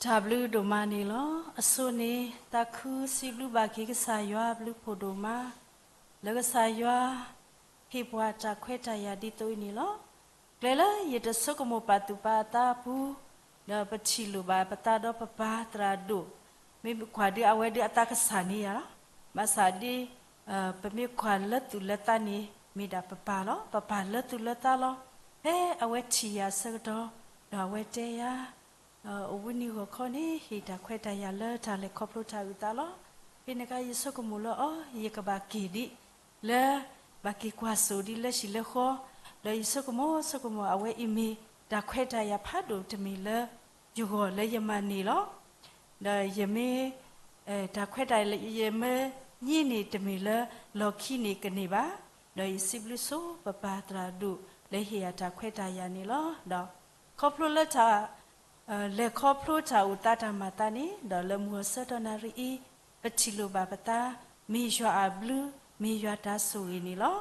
တၢ်ဘျုးဒိၣ်မးန့ၣ်လီၤ. အဆိန့ၣ် သးခုစံးဘျုးဘၣ်က့ၤကစၢ်ယွၤအဘျုးဖှိၣ်ဒိၣ်မး, လၢကစၢ်ယွၤ ဟ့ၣ်ပှၤတၢ်ခွဲးတၢ်ယာ်ဒ်သိးအံၤန့ၣ်လီၤ. ကျဲလၢယတဆိကမိၣ်ပာ်သူၣ်ပာ်သးအပူၤ, ဒီးပထံၣ်လိာ်ဘၣ်ပသးဒီးပပၢ်သရၣ်ဒိၣ်, မ့ၢ်ကွၢ်ဒုးအဝဲဒုးအသးကဆးန့ၢ်ယၤလီၤ. ဘၣ်ဆၣ်ဒ် ပမ့ၢ်ကွၢ်လၢသူၣ်လၢသးန့ၣ် မ့ၢ်ဒၣ်ပပၢ်လီၤ. ပပၢ်လၢသူၣ်လၢသးလီၤ. ဖဲအဝဲထံၣ်ယၤအဆၢကတီၢ်, ဒီးအဝဲတဲယၤ အိၣ်ဝဲန့ၣ်ဂီၢ်ခီန့ၣ် ဟ့ၣ်တၢ်ခွဲးတၢ်ယာ်လၢတၢ်လဲၤခီဖျိတၢ်အုၣ်သးလီၤ. ဖဲန့ၣ်အခါ ယဆိကမိၣ်လၢအီၤ ယကဘၣ်က့ၤဒ်လၢ ဘၣ်က့ၤကွၢ်စိၣ်ဒ်လၢဟံၣ်လၢဃီ, ဒီးယဆိကမိၣ်ဆိကမိၣ် အဝဲအံၤမ့ၢ်တၢ်ခွဲးတၢ်ယာ်ဖးဒိၣ်တမံၤလၢယဂီၢ်လၢယမၤန့ၢ်လီၤ. ဒီးယမ့ၢ် တၢ်ခွဲးတၢ်ယာ် ယမ့ၢ်ညံန့ၣ်တမ့ၢ်လၢလီၢ်ခံန့ၣ်ကန့ၢ်ဘၣ်, ဒီးယစံးဘျုးဆိပပၢ်သရၣ်ဒိၣ်လၢဟ့ၣ်ယၤတၢ်ခွဲးတၢ်ယာ်န့ၣ်လီၤ. ဒီးခီဖျိလၢတၢ် လဲၤခီဖျိတၢ်အိၣ်သးတၢ်မၤသးန့ၣ် ဒီးလၢမုၢ်ဂီၤဆၢကတီၢ်နၣ်ရံၣ်အံၤ ပထံၣ်လိာ်ဘၣ်ပသး မ့ၢ်ယွၤအဘျုး မ့ၢ်ယွၤတၢ်ဆိၣ်ဂ့ၤန့ၣ်လီၤ.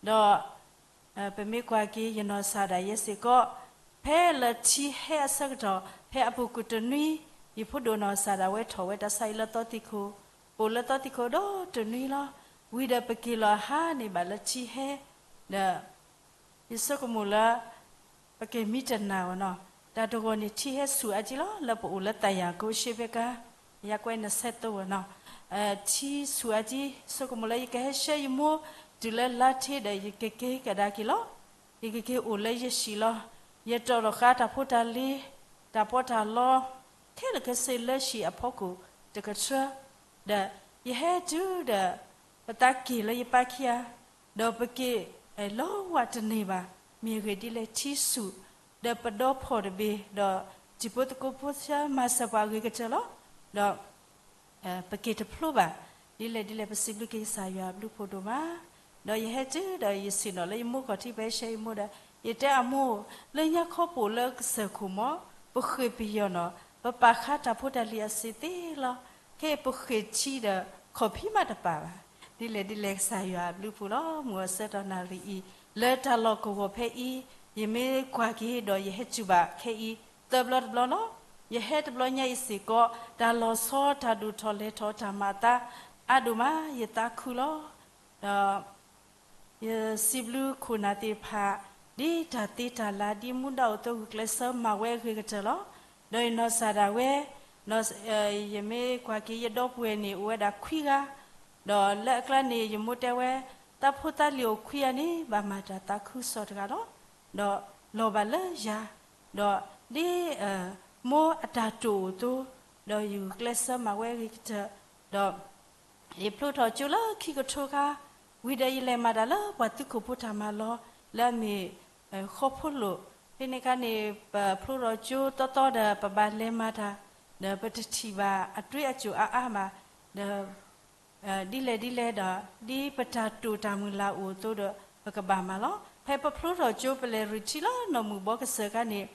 ဒီး ပမ့ၢ်ကွၢ်က့ၤ ယနီၢ်ကစၢ်ဒၣ်ယဲစ့ၢ်ကီး ဖဲလၢထံဟဲအဆၢကတီၢ် ဖဲအပူၤကွံာ်တနွံ ယဖိဒိၣ်နီၢ်ကစၢ်ဒၣ်ဝဲထီၣ်ဝဲတၢ်ဆါအံၤလၢသီသံၣ်ခိၣ်, အိၣ်လၢသီသံၣ်ခိၣ်ဒီတနွံလီၤ. ဝံၤဒီးပက့ၤလီၤအဟါန့ၣ်ဘၣ်လၢထံဟဲ ဒီး ယဆိကမိၣ်လၢ ပက့ၤမံတနၤအီၤနီၤ, တၢ်တဂီၢ်န့ၣ် ထံဟဲဆူၣ်အါကံလီၤ လၢပအိၣ်လၢသးယၤကိးရှ့ဖဲကါ, ယကွဲးနဆဲးသိဝဲနီၤ, ထံဆူၣ်အါကံ ဆိကမိၣ်လၢယကဟဲဆှၢယမိၢ် တုၤလၢလါထ့ဒီးယကက့ၤကဒါက့ၤလီၤ. ယကက့ၤအိၣ်လၢယဟံၣ်လီၤ. ယတီၢ်ထီၣ်ဃာ်တၢ်ဖိတၢ်လံၤ တၢ်ပီးတၢ်လီ ခဲလၢာ်ခဲဆ့လၢဟံၣ်အဖီခိၣ်တကထၢ ဒီးယဟဲတုၤဒီး ပသးက့ၢ်လၢယပၢ်ခံဂၤ, ဒီးပက့ၤလီၤဝးတန့ၢ်ဘၣ်, မ့ၢ်အဂ့ၢ်ဒ်လဲၣ်ထံဆူၣ်, ဒီးပဒီဖီၣ်တဘ့ၣ်, ဒီးတံၤဖိသကိးဖိဆၢမၤစၢၤပှၤအဂ့ၤကတၢၢ်လီၤ. ဒီး ပက့ၤတဖျိဘၣ်, ဒ်လဲၣ်ဒ်လဲၣ် ပစံးဘျုးက့ၤကစၢ်ယွၤအဘျုးဖှိၣ်ဒိၣ်မး, ဒီးယဟဲတုၤဒီးယဆ့ၣ်နီၤလၢယမိၢ်ခီၣ်ထံး ပဟဲဆှၢယမိၢ်ဒီး ယတဲအမိၢ်, လၢညါခီပအိၣ်လၢကစၢၢ်ခိၣ်မး, ပဃ့ၢ်ပယီၤနီၤ, ပပာ်ဃာ်တၢ်ဖိတၢ်လံၤအစ့သ့လီၤ. ခဲအံၤပဃ့ၢ်ထံဒီး ခီၣ်ဖံးမးတပာ်ဘၣ်. ဒ်လဲၣ်ဒ်လဲၣ်ကစၢ်ယွၤအဘျုးဖှိၣ်လီၤ. မုၢ်အဆၢကတီၢ်နၣ်ရံၣ်အံၤ လၢတၢ်လီၢ်ကဝီၤဖဲအံၤ, ယမ့ၢ်ကွၢ်က့ၤဒီးယဟဲစူၤဘၣ်ခဲအံၤ သၢဘျီတဘျီလီၤ. ယဟဲတဘျီညါအံၤစ့ၢ်ကီး တၢ်လီၤဆီ တၢ်ဒိၣ်ထီၣ်လဲၤထီၣ် တၢ်မၤအသး အါဒိၣ်မး ယသးခုလီၤ. ဒီး ယစံးဘျုးခိၣ်နၢ်သ့ၣ်တဖၣ် ဒ်တၢ်သ့တၢ်လၤ ဒ်မူဒါအိၣ်သ့ ဂုာ်ကျဲးစၢးမၤဝဲအဂ့ၤကတၢၢ်လီၤ. ဒီးယနီၢ်ကစၢ်ဒၣ်ဝဲ ယမ့ၢ်ကွၢ်က့ၤယဒီပုၢ်ဝဲၢ်န့ၣ် အိၣ်ဝဲဒၣ်ခွံဂၤ, ဒီးလၢအကျါန့ၣ် ယမိၢ်တဲဝဲ သးဖိသးလံၤအိၣ်ခွံဂၤန့ၣ် ဘၣ်မၤတၢ်သးခုကစီၣ်တဂၤလီၤ. ဒီးလီၤဘၣ်လၢယၤ, ဒီးဒ် မိၢ်အတၢ်တိာ်အိၣ်သ့, ဒီးယဂုာ်ကျဲးစၢးမၤဝဲအဂ့ၤကတၢၢ်, ဒီး ယဖျိထီၣ်ကၠိလၢခံကထိခါ, ဝံၤဒီးယလဲၤမၤတၢ်လၢပှၤသုးခိၣ်ဖိတၢ်မၤလီၢ် လၢအမ့ၢ် ဃီဖိလိာ်, ဖဲန့ၣ်အခါန့ၣ် ပဖျိထီၣ်ကၠိသီသီဒီး ပဘၣ်လဲၤမၤတၢ်, ဒီးပတထံၣ်ဘၣ်အတွ့အကိၣ်အါအါဘၣ်, ဒီး ဒ်လဲၣ်ဒ်လဲၣ်ဒီး ဒ်ပတၢ်တိာ်တၢ်မုၢ်လၢ်အိၣ်အသိးဒီး ပကဘၣ်မၤလီၤ. ဖဲပဖျိထီၣ်ကၠိ ပလဲၤရံၣ်ထံလၢနီၢ်မုၢ်ဘီကစၢၢ်အခါန့ၣ်,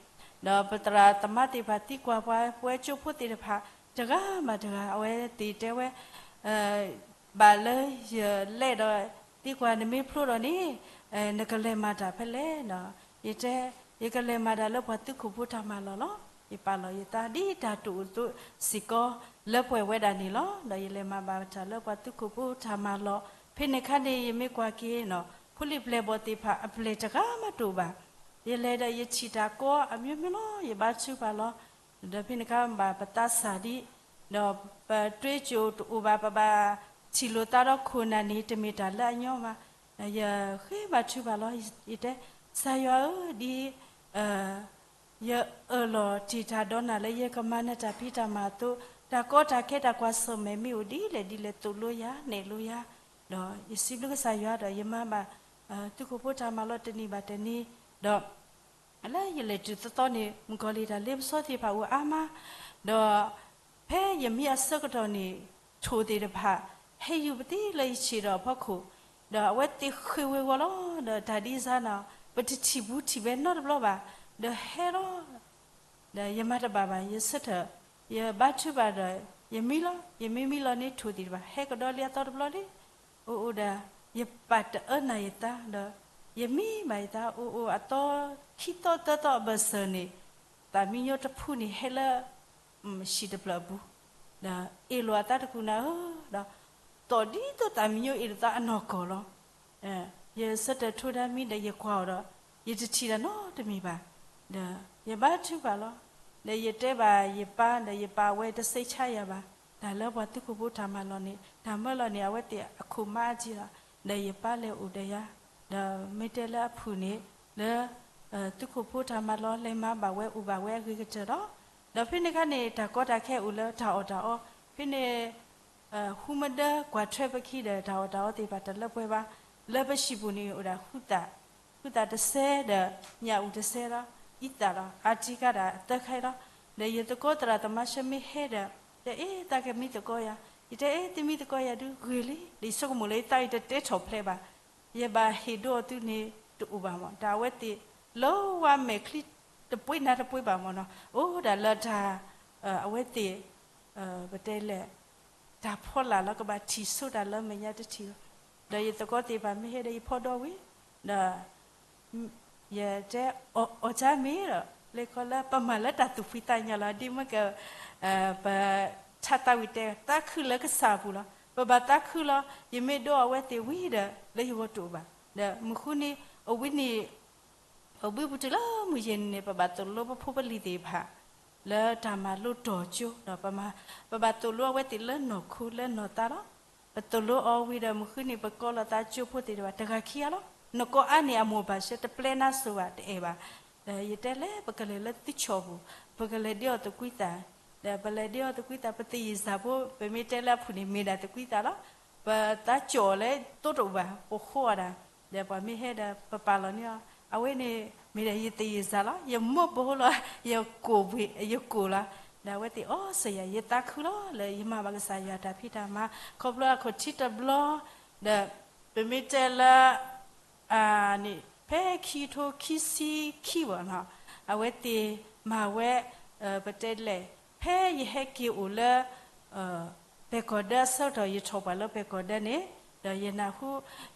ဒီးပသရၣ်သမါသ့ၣ်တဖၣ်သံကွၢ်ပှၤ ပဝဲကၠိဖိသ့ၣ်တဖၣ် တဂၤဘၣ်တဂၤ အဝဲသ့ၣ်တဲဝဲ ဘၣ်လၢယလဲၤဒီး သံကွၢ်နမ့ၢ်ဖျိထီၣ်န့ၣ် နကလဲၤမၤတၢ်ဖဲလဲၣ်ဒီး ယတဲ ယကလဲၤမၤတၢ်လၢပှၤသုးခိၣ်ဖိတၢ်မၤလီၢ်လီၤ. ယပာ်လီၤယသးဒ်တၢ်တိာ်အသိးစ့ၢ်ကီး လၢပှဲၤဝဲဒၣ်န့ၣ်လီၤ. ဒီးယလဲၤမၤဘၣ်တၢ်လၢပှၤသုးခိၣ်ဖိတၢ်မၤလီၢ်, ဖဲန့ၣ်အခါန့ၣ် ယမ့ၢ်ကွၢ်က့ၤနီၤ ဖိလံၤပျဲၢ်ဘီၣ်သ့ၣ်တဖၣ် အပျဲၢ်တဂၤမးတအိၣ်ဘၣ်. ယလဲၤဒီးယထံၣ်တၢ်ကီအမျိုးမျိုးလီၤ. ယဘါထုကဖၣ်လီၤ. ဒီးဖဲန့ၣ်အခါဘၣ်ပသးစၢ်ဒံး, ဒီးပတွ့ကၠိတအိၣ်ဘၣ် ပဘၣ်ထံၣ်လိာ်သးဒီးခိၣ်နၢ်န့ၣ် တမ့ၢ်တၢ်လၢအညီဘၣ်. ဒီးယဃ့ဘါထုကဖၣ်လီၤ. ယတဲ ကစၢ်ယွၤဧၢ, ဒ် ယအၢၣ်လီၤတ့ၢ်တၢ်ဒီးနၤလၢယကမၤနၢၤတၢ်ဖံးတၢ်မၤအသိး, တၢ်ကီတၢ်ခဲတၢ်ကွၢ်ဆၢၣ်မဲာ်မ့ၢ်အိၣ်ဒ်လဲၣ်ဒ်လဲၣ် သိၣ်လိယၤ နဲၣ်လိယၤ, ဒီးယစံးဘျုးကစၢ်ယွၤဒီးယမၤဘၣ် သုးခိၣ်ဖိတၢ်မၤလီၢ်တနံၤဘၣ်တနံၤ, ဒီး လၢယလဲၤတုၤသီသီန့ၣ် မုၣ်ကီၤလံၢ်တၢ်လ့ပစီသ့ၣ်တဖၣ်အိၣ်အါမး, ဒီး ဖဲယမံအဆၢကတီၢ်န့ၣ် ထိၣ်သ့ၣ်တဖၣ် ဟဲယူၤပသံလၢယဆံးဒီးအဖီခိၣ်, ဒီးအဝဲသ့ၣ်ဃ့ၢ်ဝ့ၤဝီၤလီၤ. ဒီးတၢ်ဒ်စါနီၤ ပတထံၣ်ဘူးထံၣ်ဘဲနီတဘျီဘၣ်, ဒီးဟဲလီၤ. ဒီးယမၤတဘၣ်ဘၣ် ယဆၢထၢၣ် ယဘါထုကဖၣ်ဒီး ယမံလီၤ. ယမ့ၢ်မံလီၤန့ၣ် ထိၣ်သ့ၣ်တဖၣ်ဟဲကဒီးလံအသီတဘျီလံ. အိၣ်အိၣ်ဒီး ယပာ်တအၢနၢ်ယသးဒီး ယမံဘၣ်ယသး အိၣ်အိၣ်အသီခံသီသၢသီအဘၢၣ်စၢၤန့ၣ် သၣ်မံညီတဖုန့ၣ်ဟဲလၢ ဟံၣ်တဖျၢၣ်အပူၤ, ဒီးအ့ၣ်လိာ်အသးတကူာ်နၤဧၢ, ဒီးသီၣ်ဒ်သိးသးမံယိၣ်အ့ၣ်လိာ်သးအနီၢ်ကီၢ်လီၤ. ယဆၢထၢၣ်ထီဒါမံဒီးယကွၢ်အီၤဒီး ယတထံၣ်တၢ်နီတမံၤဘၣ်. ဒီးယဘါထုကဖၣ်လီၤ. ဒီးယတဲဘၣ်ယပၢ်, ဒီးယပၢ်ဝဲတစိတ်ချရဘၣ်, တၢ်လၢပှၤသုးခိၣ်ဖိတၢ်မၤလီၢ်န့ၣ် တၢ်မၢလီၤန့ၣ် အဝဲသ့ၣ်အခိၣ်မါအါက့လီၤ. ဒီးယပၢ်လဲၤအိၣ်ဒီးယၤ, ဒီးမ့ၢ်တဲလၢအဖုၣ်န့ၣ် လၢ သုးခိၣ်ဖိတၢ်မၤလီၢ်လဲၤမၤဘၣ်ဝဲအိၣ်ဘၣ်ဝဲအဂ့ၤကတၢၢ်လီၤ. ဒီးဖဲန့ၣ်အခါန့ၣ် တၢ်ကီတၢ်ခဲအိၣ်လၢတၢ်အီၣ်တၢ်အီ, ဖဲန့ၣ် ဟူမဒၢကွၢ်ထွဲပခံဒီးတၢ်အီၣ်တၢ်အီသ့ၣ်တဖၣ်တလၢပှဲၤဘၣ်. လၢပဟံၣ်ပူၤန့ၣ်အိၣ်ဒၣ် ဃုသၣ်, ဃုသၣ်တစဲးဒီး ညၣ်အူတစဲးလီၤ, အံသၣ်လီၤ, အါတံၢ်ကါဒၣ်သၢခါအံၤလီၤ. ဒီးယသကိးသရၣ်သမါရှဲမ့ၢ်ဟဲဒီး တဲအ့ၣ် သးကမံသကိးယၤ, ယတဲအ့ၣ် သုမံသကိးယၤဒုးဂ့ၤလံ, ဒီးယဆိကမိၣ်လၢယသးအံၤတတဲထီၣ်ဖျဲးဘၣ်, ယဘၣ်ဟ့ၣ်ဒိအီၤသုန့ၣ်တအိၣ်ဘၣ်မၢ်, တၢ်အဝဲသ့ၣ် လၢဝဲမဲာ်ချံတပှ့ၤနၤတပှ့ၤဘၣ်မၢ်နီၤ, အိၣ်ဒၣ်လၢတၢ် အဝဲသ့ၣ် ပတဲလဲၣ် တၢ်ဖီလာ်လၢကဘၣ်ထံၣ်ဆိတၢ်လၢမဲာ်ညါတထံၣ်လီၤ. ဒီးယသကိးသ့ၣ်တဖၣ်မ့ၢ်ဟဲဒီးယဖီဒီဝံၤ, ဒီး ယတဲအီၣ်ကၢ်မ့ၢ်ဒီး လၢခီလၢပမၤလၢတၢ်သူၣ်ဖှံသးညီလီၤ, ဒ်မ့ၢ်က ပထါသးဝံၣ်တဲ သးခုလၢကစၢ်အပူၤလီၤ. ပဘၣ်သးခုလီၤ, ယမ့ၢ်ဒိအဝဲသ့ၣ်ဝံၤဒီး လၢယဂီၢ်တအိၣ်ဘၣ်. ဒီးမုၢ်ဃုနံၤ အဝံၤနံၤ ပဘုပတုၤလၢမုၢ်ယဲၢ်နံၤန့ၣ် ပဘၣ်သိၣ်လိပဖိပလံၤသ့ၣ်တဖၣ် လၢတၢ်မၤလိတီၢ်ကၠိ, ဒီးပမၤ ပဘၣ်သိၣ်လိအဝဲသ့ၣ်လၢနီၢ်ခိလၢနီၢ်သးလီၤ. ပသိၣ်လိအီၤဝံၤဒီး မုၢ်ဃုနံၤ ပကိးလီၤသးကၠိဖိသ့ၣ်တဖၣ် တဂၤခံဂၤလီၤ. နကိးအါန့ၢ်အမိၢ်ဘၣ်ဆၢ တပျဲနါစိၤဘၣ် တအဲၣ်ဘၣ်. ဒီးယတဲလဲၣ် ပကလဲၤလၢသုဆီၣ်ပူၤ, ပကလဲၤဒ့အီၣ်သကွံသၣ်, ဒီးပလဲၤဒ့အီၣ်သကွံသၣ် ပသယံၣ်စၢ်ဖိ ပမ့ၢ်တဲလၢအဖုၣ်န့ၣ် မ့ၢ်ဒၣ်သကွံသၣ်လီၤ. ပသးကၠီၣ်လၢသိတအိၣ်ဘၣ် ပဃိအီၤဒၣ်, ဒီးပှၤမ့ၢ်ဟဲဒီး ပပာ်လီၤန့ၢ်အီၤ, အဝဲန့ၣ် မ့ၢ်ဒၣ်ယသယံၣ်စၢ်လီၤ, ယမိၢ်ဘိလီၤ, ယကိၣ်ပှ့ၤ ယကိၣ်လီၤ. ဒီးအဝဲသ့ၣ်အီစၢၤယၤ ယသးခုလီၤ လၢယမၤဘၣ်ကစၢ်ယွၤတၢ်ဖံးတၢ်မၤ ခီဖျိအခီၣ်ထံးတဘျီ, ဒီးပမ့ၢ်တဲလၢ န့ၣ် ဖဲခံကထိခံဆံခံဘၣ်နီၤ, အဝဲသ့ၣ်မၤဝဲ ပတဲလဲၣ် ဖဲယဟဲက့ၤအိၣ်လၢ ပဲာ်ကီၢ်ဒၢအဆၢကတီၢ် ယထီၣ်ပှၤလၢပဲာ်ကီၢ်ဒၢန့ၣ်, ဒီးယနၢ်ဟူ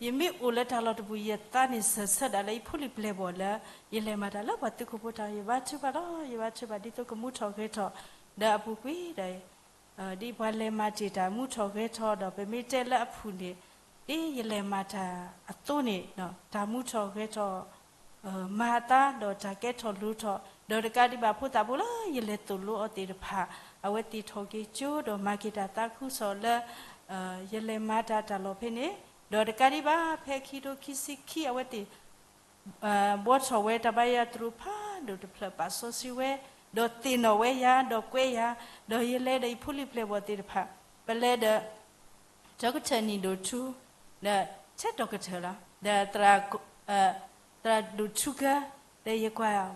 ယမ့ၢ်အိၣ်လၢတၢ်လီၢ်တပူၤ ယသးန့ၣ်စၢၤဆၢဒၣ်လၢယဖိလံၤပျဲၢ်ဘီၣ်လၢ ယလဲၤမၤတၢ်လၢပှၤသုးခိၣ်ဖိတၢ် ယဘါထုကဖၣ်လီၤ, ယဘါထုကဖၣ်ဒ်သိးကမူထီၣ်ဂဲၤထီၣ် ဒီးအပူၤကွံာ်ဒီး ဒ်ပှၤလဲၤမၤတ့ၢ်တၢ်မူထီၣ်ဂဲၤထီၣ်ဒီး ပမ့ၢ်တဲလၢအဖုၣ်န့ၣ် ဒ်ယလဲၤမၤတၢ်အသိးန့ၣ် တၢ်မူထီၣ်ဂဲၤထီၣ် မၤအသးဒီးတၢ်ကဲထီၣ်လိၤထီၣ် ဒီးတကးဒံးဘၣ်ဖိသၣ်ဖိလၢယလဲၤသိၣ်လိအီၤသ့ၣ်တဖၣ် အဝဲသ့ၣ်ထီၣ်က့ၤကၠိဒီးမၤက့ၤတၢ်သးခုကစီၣ်လၢ ယလဲၤမၤတၢ်တၢ်လီၢ်ဖဲန့ၣ်, ဒီးတကးဒံးဘၣ် ဖဲခံကထိခံဆံခံ အဝဲသ့ၣ် ဘှီထီၣ်ဝဲတၢ်ဘါယွၤသရူးဖးဒိၣ်တဖျၢၣ် ပာ်စီဆှံဝဲ, ဒီးသ့ၣ်နီၣ်ဝဲယၤ ဒီးကွဲယၤ, ဒီးယလဲၤဒီးယဖိလံၤပျဲၢ်ဘီၣ်သ့ၣ်တဖၣ် ပလဲၤဒီး ဒီကထၢၣ်နံၣ်ဒိၣ်ထူ ဒီးထဲဒီကထၢၣ်လီၤ, ဒီး သရၣ်ဒိၣ်ထူကၢ, ဒီးယကွၢ်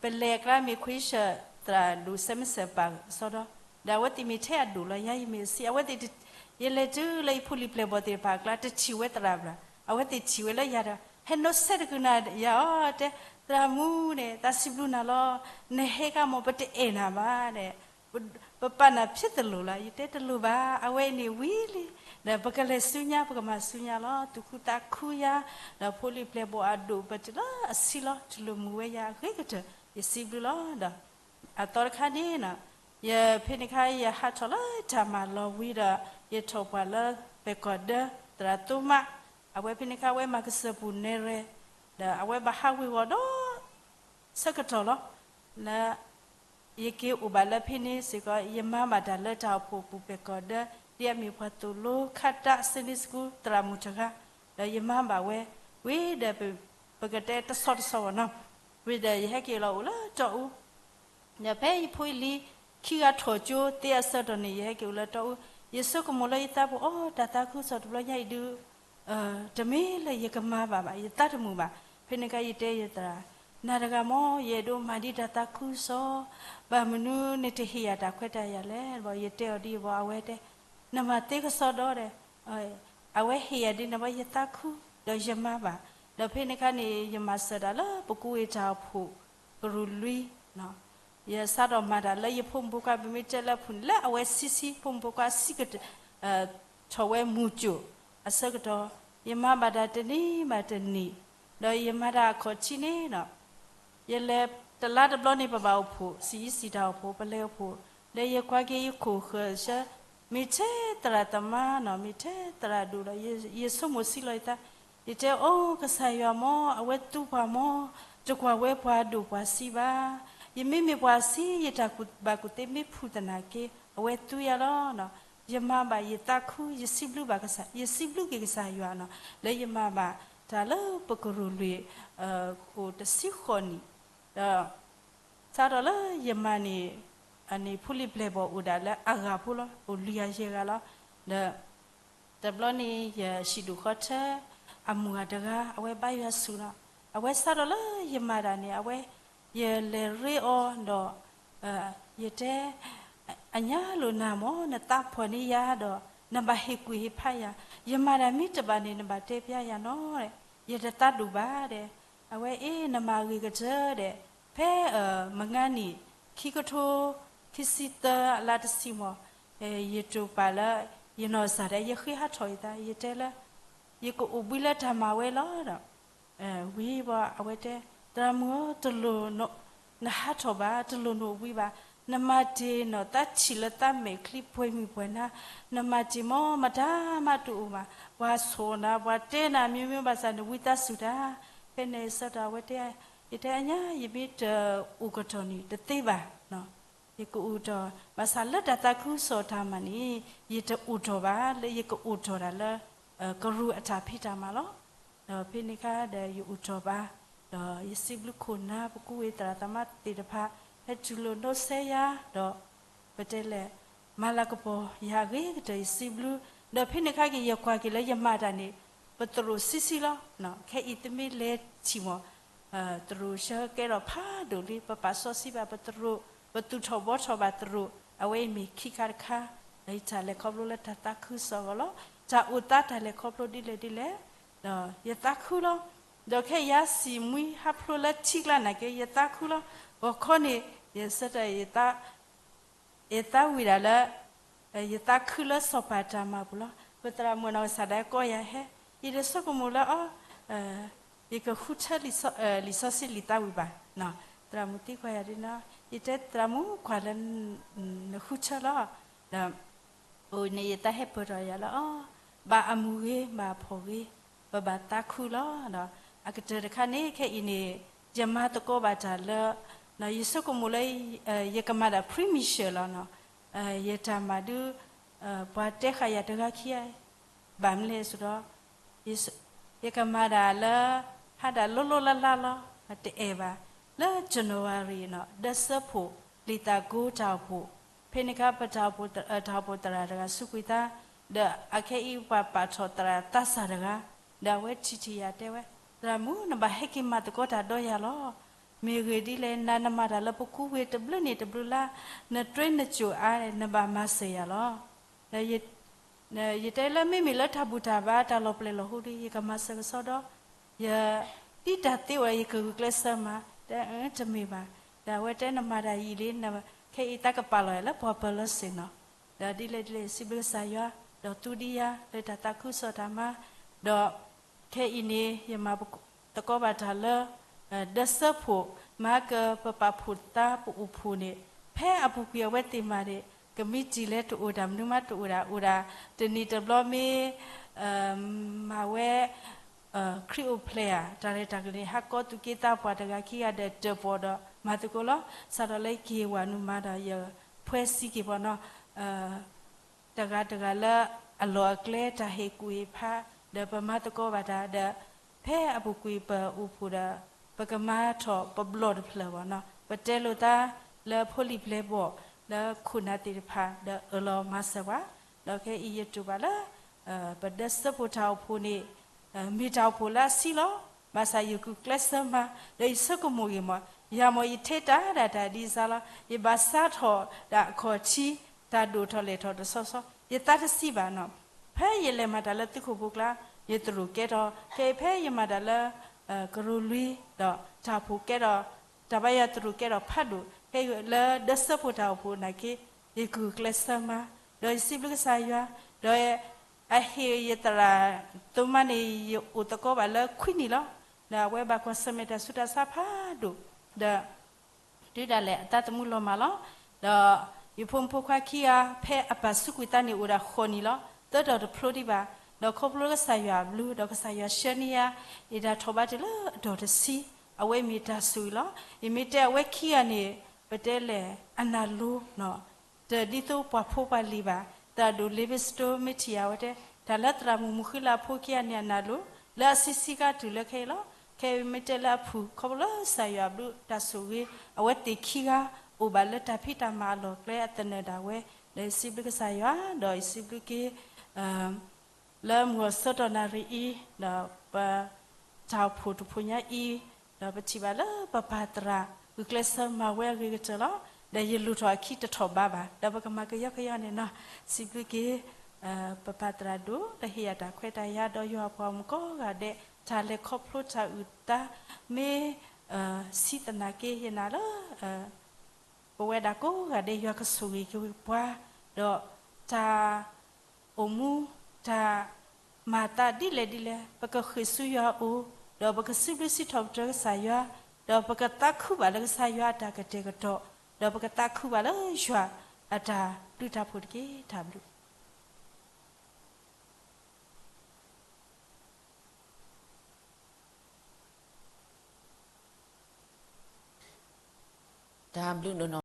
ပလဲၤအကျါမ့ၢ်ခွံဆၢၣ် သရၣ်ဒိၣ်စဲမ့ၢ်စၢၣ်ပာ်ကစီဒီ, ဒီးအဝဲသ့ၣ်မ့ၢ်ထဲအဒိၣ်လီၤ ယၤယမ့ၢ်အဆံး, အဝဲသ့ၣ် ယလဲၤတုၤလၢယဖိလံၤပျဲၢ်ဘီၣ်သ့ၣ်တဖၣ်အကျါ တထံၣ်ဝဲသရၣ်ဘၣ်, အဝဲသ့ၣ်ထံၣ်ဝဲလၢယၤဒီး ဟဲနီၣ်ဆဲးတကုာ်နၤယၤအီၤ တဲ သရၣ်မုၣ်န့ၣ် သးစံးဘျုးနၤလီၤ, နဟဲကါမၢ် ပတအဲၣ်နၤဘၣ်န့ၣ် ပပာ်နၤဖဲတလိၣ်လီၤ, ယတဲတလိၣ်ဘၣ်, အဝဲအံၤန့ၣ်ဝံၤလံ, ဒီးပကလဲၤဆူညါ ပကမၤဆူညါလီၤ, သူၣ်ခုသးခုယၤ, ဒီးဖိလံၤပျဲၢ်ဘီၣ်အဒိၣ်ပတုာ်လၢအဆံးလီၤ, တလိၣ်မုာ်ဝဲယၤအဂ့ၤကတၢၢ်, ယစံးဘျုးလီၤ, ဒီး အသီတခါန့ၣ် ယဖဲန့ၣ်ခါ ယဟးထီၣ်လၢတၢ်မၤလီၤဝံၤဒီး ယထီၣ်ပှၤလၢပဲာ်ကီၢ်ဒၢ သရၣ်သိမး, အဝဲဖဲန့ၣ်ခါ အဝဲမၤကစၢၢ်ပူၤနဲရဲ, ဒီးအဝဲဘၣ်ဟးဝ့ၤဝီၤဒီး ဆၢကတီၢ်လီၤ, လၢ ယက့ၤအိၣ်ဘၣ်လၢဖဲန့ၣ်စ့ၢ်ကီး ယမၤဘၣ်တၢ်လၢတၢ်အိၣ်ဖှိၣ်ပူၤပဲာ်ကီၢ်ဒၢ ဒ်အမ့ၢ်ပှၤသိၣ်လိခါတၢ် Sunday School သရၣ်မုၣ်တဂၤ, ဒီးယမၤဘၣ်ဝဲ ဝံၤဒီး ပကတဲတဆီတဆီဘၣ်နီၤ, ဝံၤဒီးယဟဲက့ၤလီၤအိၣ်လၢတီအူ ဒီးဖဲယဖိယလံၤခံဂၤထီၣ်ကၠိသ့အဆၢကတီၢ်န့ၣ် ယဟဲက့ၤအိၣ်လၢတီအူ, ယဆိကမိၣ်လၢယသးပူၤ အိ တၢ်သးခုကစီၣ်တဘျီညါအံၤဒုး တမ့ၢ်လၢယကမၤဘၣ်ဘၣ်, ယသးတမုာ်ဘၣ်. ဖဲန့ၣ်ခါယတဲယသရၣ်, နၤတဂၤမၢ် ယအဲၣ်ဒိးမၤဒံးတၢ်သးခုကစီၣ်, ဘၣ်မနုၤနတဟ့ၣ်ယၤတၢ်ခွဲးတၢ်ယာ်လဲၣ်. ဘၣ်ယတဲအီၤဒ်အံၤဘၣ် အဝဲတဲ, နမၤသ့ကစီဒီဒီး အဝဲဟ့ၣ်ယၤဒ်န့ၣ်ဘၣ် ယသးခု, ဒီးယမၤဘၣ်. ဒီးဖဲန့ၣ်ခါန့ၣ် ယမၤစၢၤတၢ်လၢပကူဝ့ၤတၢ်အိၣ်ဖှိၣ်ကရူၢ်လွံၢ်, ယစးထီၣ်မၤတၢ်လၢယဖိမုၣ်ဖိခွါ ပမ့ၢ်တဲလၢအဖုၣ်န့ၣ် လၢအဝဲဆံးဆံး ဖိမုၣ်ဖိခွါဆံးကတၢၢ် ထီၣ်ဝဲမုၢ်ကၠိၣ်အဆၢကတီၢ်, ယမၤဘၣ်တၢ်တနံၤဘၣ်တနံၤ, ဒီးယမၤတၢ်အခီၣ်ထံးန့ၣ်ဒီး ယလဲၤတလါတဘျီန့ၣ် ပဘၣ်အိၣ်ဖှိၣ် စံးယံစံးတၢ်အိၣ်ဖှိၣ် ပလဲၤအိၣ်ဖှိၣ် ဒီးယကွၢ်က့ၤယခိၣ်ဃၢၤဆၢ, မ့ၢ်ထဲသရၣ်သမါနီၤ, မ့ၢ်ထဲသရၣ်ဒိၣ်ဒီး ယဆိကမိၣ်စံးလီၤယသး, ယတဲအီၤ ကစၢ်ယွၤမ့ၢ် အဝဲသူပှၤမ့ၢ်, တကွၢ်ဝဲပှၤဒိၣ်ပှၤဆံးဘၣ်. ယမ့မ့ၢ်ပှၤဆံး ယတၢ်ကူၣ်ဘၣ်ကူၣ်သ့မ့ၢ်ဖုၣ်သနာ်က့ အဝဲသူယၤလီၤ. ယမၤဘၣ်ယသးခု, ယစံးဘျုးဘၣ်ကစၢ်, ယစံးဘျုးက့ၤကစၢ်ယွၤနီၤ, လၢယမၤဘၣ်တၢ်လၢပကရူၢ်လွံၢ် အိၣ်တဆံဃိးနံၣ်, ဒီး စးထီၣ်လၢယမၤန့ၣ် အန့ၣ် ဖိလံၤပျဲၢ်ဘီၣ်အိၣ်ဒၣ်လၢအဂၤဖိလီၤ, အိၣ်လွံၢ်ဂၤယဲၢ်ဂၤလီၤ. ဒီး တဘျီန့ၣ် ယဟံၣ်ဒိၣ်ဃီထၢ အမုၢ်ဂၤတဂၤ အဝဲဘါယွၤဆူၣ်လီၤ. အဝဲစးထီၣ်လၢယမၤတၢ်န့ၣ် အဝဲ ယလဲၤရ့အီၤဒီး ယတဲ အညါလိာ်နၤမ့ၢ် နသးဖှီၣ်န့ၢ်ယၤဒီး နဘၣ်ဟ့ၣ်ကူၣ်ဟ့ၣ်ဖးယၤ, ယမၤတၢ်မ့ၢ်တဘၣ်န့ၣ် နဘၣ်တဲပျါယၤနီၤ, ယတသးဒိၣ်ဘၣ်ဒီး, အဝဲအ့ၣ် နမၤဂ့ၤကတၢၢ်ဒီး, ဖဲ မုၢ်ဂၤနံၣ် ခံကထိ ခံဆံသၢ အလါတဆံမီၢ်, ယတိာ်ပာ်လၢ ယနီၢ်ကစၢ်ဒီး ယဃ့ဟးထီၣ်ယသး ယတဲလၢ ယကအိၣ်ဘှံးလၢတၢ်မၤဝဲလီၤဒီး ဝံၤဘၣ်အဝဲတဲ, သရၣ်မုၣ်ဧၢ, တလိၣ် နဟးထီၣ်ဘၣ်, တလိၣ်နအိၣ်ဘှံးဘၣ်, နမၤတ့ၢ်နီၢ်သးထံၣ်လၢသးမဲာ်ချံပှဲၤမုၢ်ပှဲၤနၤ, နမၤတ့ၢ်မ့ၢ် မတၤမးတအိၣ်ဘၣ်, ပှၤဆိၣ်နၤ ပှၤတဲနၤ မ့ၢ်မ့ၢ်ဘၣ်ဆၣ် နဝံသးစူၤတၢ်, ဖဲန့ၣ်ဆၢကတီၢ်အဝဲတဲ, ယတဲအညါ ယမ့ၢ်တအိၣ်ကတီၢ်န့ၣ် တသ့ဘၣ် ယကအိၣ်တီၢ်, ဘၣ်ဆၣ်လၢတၢ်သးခုကစီၣ်တၢ်မၤန့ၣ် ယတအိၣ်တီၢ်ဘၣ်, လၢယကအိၣ်တီၢ်တၢ်လၢ ကရူၢ်အတၢ်ဖံးတၢ်မၤလီၤ. ဒီးဖဲန့ၣ်အခါဒီးယအိၣ်တီၢ်ဘၣ်, ဒီးယစံးဘျုးခိၣ်နၢ် ပကူဝံၤသရၣ်သမါသ့ၣ်တဖၣ် ဟဲတူၢ်လိာ်ဒိးစဲယၤ, ဒီး ပတဲလဲၣ်, မၤလၤကပီၤယၤအဂ့ၤကတၢၢ် ယစံးဘျုး, ဒီးဖဲန့ၣ်အခါက့ၤ ယကွၢ်က့ၤလၢယမၤတၢ်န့ၣ် ပသရိာ်ဆံးဆံးလီၤ. ခဲအံၤသုမ့ၢ်လဲၤထံၣ်မီၢ် သရိာ်ဆၢကဲထီၣ်ဖးဒိၣ်လံ, ပပာ်စီဆှံဘၣ်ပသရိာ်, ပသူၣ်ထီၣ်ဘှီထီၣ်ဘၣ်သရိာ်, အဝဲအံၤမ့ၢ်ခံခါတခါ, ဒီးယတၢ်လဲၤခီဖျိလၢတၢ်သးခုကစီၣ်အဂီၢ်လီၤ. တၢ်အိၣ်သးတၢ်လဲၤခီဖျိဒ်လဲၣ်ဒ်လဲၣ်, ဒီးယသးခုလီၤ. ဒီးခဲအံၤယစံၣ်မှံဟးဖျိးလၢထံကျါနာ်က့ ယသးခုလီၤ. ဂီၤခီန့ၣ် ယဆၢတဲာ် ယသးဝံၣ်ဒၣ်လၢ ယသးခုလၢစီၤပၤတၢ်မၤပူၤလီၤ. ပသရၣ်မုၣ်နီၢ်ကစၢ်ဒၣ်ကိးယၤဟဲ, ယတဆိကမိၣ်လၢအီၤ ယကဃုထၢ လံာ်စီဆှံလံာ်သးဝံၣ်ဘၣ်. သရၣ်မုၣ်သံကွၢ်ယၤဒ်နီၤ, ယတဲသရၣ်မုၣ်ကွၢ်လၢ နဃုထၢလီၤ. ဒီး အိၣ်န့ၣ်ယတၢ်ဟဲပၢၢ်ထီၣ်ယၤလၢအီၤ, ဘၣ်အမုၢ်ဂ့ၤ ဘၣ်အဖှီၣ်ဂ့ၤ, ပဘၣ်သးခုလီၤ. ဒီးအကတၢၢ်တခါန့ၣ် ခဲအံၤန့ၣ် ယမၤသကိးဘၣ်တၢ်လၢ ယဆိကမိၣ်လၢ ယကမၤဒၣ် premier လီၤနီၤ. ယတၢ်မၤဒုး ပှၤတဲဃာ်ယၤတဂၤခံဂၤ ဘၣ်မနုၤလဲၣ်ဆိုတော့ ယကမၤဒၣ်လၢ ဟးဒၣ်လိၤလိၤလၢ်လၢ်လီၤ, တအဲၣ်ဘၣ်. လၢ January နီၤ ဒၢစၢဖှိၣ် လံာ်သးကိတၢ်အိၣ်ဖှိၣ်, ဖဲန့ၣ်အခါ ပတၢ်အိၣ်ဖှိၣ် တၢ်အိၣ်ဖှိၣ်သရၣ်တဂၤစူးကွံာ်သး, ဒီးအခဲအံၤပှၤပာ်ထီၣ်သရၣ်သးစၢ်တဂၤ, ဒီးအဝဲထံၣ်ထံၣ်ယၤတဲဝဲ, သရၣ်မုၣ်နဘၣ်ဟဲက့ၤမၤသကိးတၢ်ဒီးယၤလီၤ. မ့ၢ်ဂ့ၢ်ဒ်လဲၣ် နၤနမၤတၢ်လၢပကူဝ့ၤတဘျုးန့ၣ်တဘျုးလါ, နတွဲနစိၤအါ နဘၣ်မၤစၢၤယၤလီၤ. ယတဲလၢမ့မ့ၢ်လၢတၢ်ဘူၣ်တၢ်ဘါ တၢ်လီၤပျဲၢ်လီၤဟူဒီး ယကမၤစၢၤကစီဒီး ယ ဒ်တၢ်သ့အိၣ် ယကဂုာ်ကျဲးစၢးမၤ, တဲ တမ့ၢ်ဘၣ်. ဒီးအဝဲတဲနမၤတၢ်ယံာ်လံ, ခဲအံၤသးကပာ်လီၤယၤလၢပှၤပၢၤလီၢ်ဆ့ၣ်နီၤ. ဒီးဒ်လဲၣ်ဒ်လဲၣ် စံးဘျုးကစၢ်ယွၤ, ဒီးသူဒံးယၤ လၢတၢ်သးခုကစီၣ်တၢ်မၤ, ဒီးခဲအံၤန့ၣ် ယမၤသကိးဘၣ်တၢ်လၢ ဒၢစၢဖှိၣ် မၤကပပာ်ဖှိၣ်သးပအိၣ်ဖှိၣ်န့ၣ် ဖဲအပူၤကွံာ်အဝဲသ့ၣ်မၤန့ၣ် ကမံးတံာ်လဲၤတအိၣ်ဒၣ် မနုၤမးတအိၣ်ဒၣ် အိၣ်ဒၣ် တနံၣ်တဘျီမ့ၢ် မၤဝဲ ခရံာ်အိၣ်ဖျဲၣ်ဧါ တၢ်ရဲၣ်တၢ်ကျဲၤန့ၣ် ဟးကိးသူၣ်က့သးပှၢ်တဂၤခံဂၤဒီးတၢၣ်ပီၣ်ဒီးမၤသကိးလီၤ. စးထီၣ်လၢက့ၤဝၤနုာ်မၤဒီး ယဖှဲစံက့ၤပီၤနီၤ တဂၤတဂၤလၢအလီၢ်အကျဲ တၢ်ဟ့ၣ်ကူၣ်ဟ့ၣ်ဖး ဒီးပမၤသကိးဘၣ်တၢ်ဒီး ဖဲအပူၤကွံာ်ပအိၣ်ဖှိၣ်ဒီး ပကမၤထီၣ်ပဘျီၣ်တဖျၢၣ်ဘၣ်နီၤ. ပတဲလိာ်သးလၢဖိလံၤပျဲၢ်ဘီၣ် လၢခိၣ်နၢ်သ့ၣ်တဖၣ် ဒီးအၢၣ်လီၤမၤစၢၤပှၤ, ဒီးခဲအံၤယတူၢ်ဘၣ်လၢ ပဒၢစၢဖှိၣ်တၢ်အိၣ်ဖှိၣ်န့ၣ် မ့ၢ်တၢ်အိၣ်ဖှိၣ်လၢအဆံးလီၤ. ဘၣ်ဆၣ်ယဂုာ်ကျဲးစၢးမၤ ဒီးယဆိကမိၣ်ဂ့ၤမး ယၤမး ယထဲတၢ်ဒၣ်တၢ်ဒ်စါလီၤ. ယဘၣ်စးထီၣ်ဒၣ်အခီၣ်ထံး တၢ်ဒိၣ်ထီၣ်လဲၢ်ထီၣ်တဆီဆီ ယသးတဆံးဘၣ်နီၤ. ဖဲယလဲၤမၤတၢ်လၢသုးခိၣ်ဖိကျါ ယသရိာ်ကဲထီၣ်, ခဲအံၤဖဲယမၤတၢ်လၢ ကရူၢ်လွံၢ် ဒီးတၢ်အိၣ်ဖှိၣ်ကဲထီၣ်, တၢ်ဘါယွၤသရိာ်ကဲထီၣ်ဖးဒိၣ်, ခဲအံၤလၢဒၢစၢဖှိၣ်တၢ်အိၣ်ဖှိၣ်နာ်က့ ယဂုာ်ကျဲးစၢးမၤ, ဒီးယစံးဘျုးကစၢ်ယွၤ, ဒီး အဟ့ၣ်ယသရၣ်သမါန့ၣ် ယအိၣ်သကိးဘၣ်လၢခွံနံၣ်လီၤ. ဒီးအဝဲဘၣ်ကွၢ်ဆၢၣ်မဲာ်တၢ်ဆူးတၢ်ဆါဖးဒိၣ်, ဒီး တုၤဒၣ်လဲာ်အသးသမူလီၤမၢ်လီၤ. ဒီး ယဖိမုၣ်ဖိခွါခံဂၤ ဖဲအပာ်ဆူးကွံာ်သးန့ၣ်အိၣ်ဒၣ်ဃိးနံၣ်လီၤ. သၢတီၤတဖျိဒံးဘၣ်. ဒီးခီဖျိလၢကစၢ်ယွၤအဘျုး ဒီးကစၢ်ယွၤဆှၢန့ၢ်ယၤ ယတၢ်ထီၣ်ဘးတုၤလၢအတီၤတဆံ အဝဲမ့ၢ်တၢ်ဆိၣ်ဂ့ၤလီၤ. ယမ့ၢ်တဲအဝဲခံဂၤန့ၣ် ပတဲလဲၣ် အနၢ်လိၤ တဒ်သိးပှၤဖိပှၤလံၤဘၣ်. သရၣ်ဒိၣ် Livingstone မ့ၢ်ထံၣ်ယၤဝဲတဲ တၢ်လၢသရၣ်မုၣ်မုၣ်ဃုလၢအဖိခံဂၤန့ၣ် အနၢ်လိၤ လၢအဆံးဆံးကါတုၤလၢခဲအံၤလီၤ. ခဲအံၤမ့ၢ်တဲလၢအဖုၣ် ခီဖျိလၢကစၢ်ယွၤအဘျုးတၢ်ဆိၣ်ဂ့ၤ အဝဲသ့ၣ်ခံဂၤ အိၣ်ဘၣ်လၢတၢ်ဖံးတၢ်မၤအလီၢ်အကျဲ အသနၢၣ်ဒၣ်ဝဲ ဒီးယစံးဘျုးကစၢ်ယွၤ ဒီးယစံးဘျုးက့ၤ လၢမုၢ်ဂီၤဆၢကတီၢ်နၣ်ရံၣ်အံၤ ဒီးပ တၢ်အိၣ်ဖှိၣ်တဖှိၣ်ညါအံၤ ဒီးပထံၣ်ဘၣ်လၢပပၢ်သရၣ် ဂုာ်ကျဲးစၢးမၤဝဲအဂ့ၤကတၢၢ်လီၤ. ဒီးယလူၤထီၣ်အခံတထီၣ်ဘးဘၣ် ဒီးပကမၤကယီကယီန့ၣ်နီၤ. စံးဘျုးက့ၤ ပပၢ်သရၣ်ဒိၣ် ဒီးဟ့ၣ်ယၤတၢ်ခွဲးတၢ်ယာ် ဒီးယွၤအပှၤဂီၢ်မုၢ်ကိးဂၤဒဲး တၢ်လဲၤခီဖျိတၢ်အုၣ်သး မ့ၢ် ဆံးသနာ်က့ ယနာ်လၢ ပဝဲဒၣ်ကိးဂၤဒဲး ယွၤကဆိၣ်ဂ့ၤက့ၤပှၤ ဒီးတၢ်အိၣ်မူ တၢ်မၤအသးဒ်လဲၣ်ဒ်လဲၣ် ပကဃ့ၢ်ဆူယွၤအအိၣ် ဒီးပကစံးဘျုးစံးထီၣ်ပတြၢၤကစၢ်ယွၤ ဒီးပကသးခုဘၣ်လၢကစၢ်ယွၤအတၢ်ကတဲာ်ကတီၤ ဒီးပကသးခုဘၣ်လၢယွၤအတၢ်ဘျုးတၢ်ဖှိၣ်တက့ၢ်. တၢ်ဘျုး တၢ်ဘျုးဒိၣ်နီၤ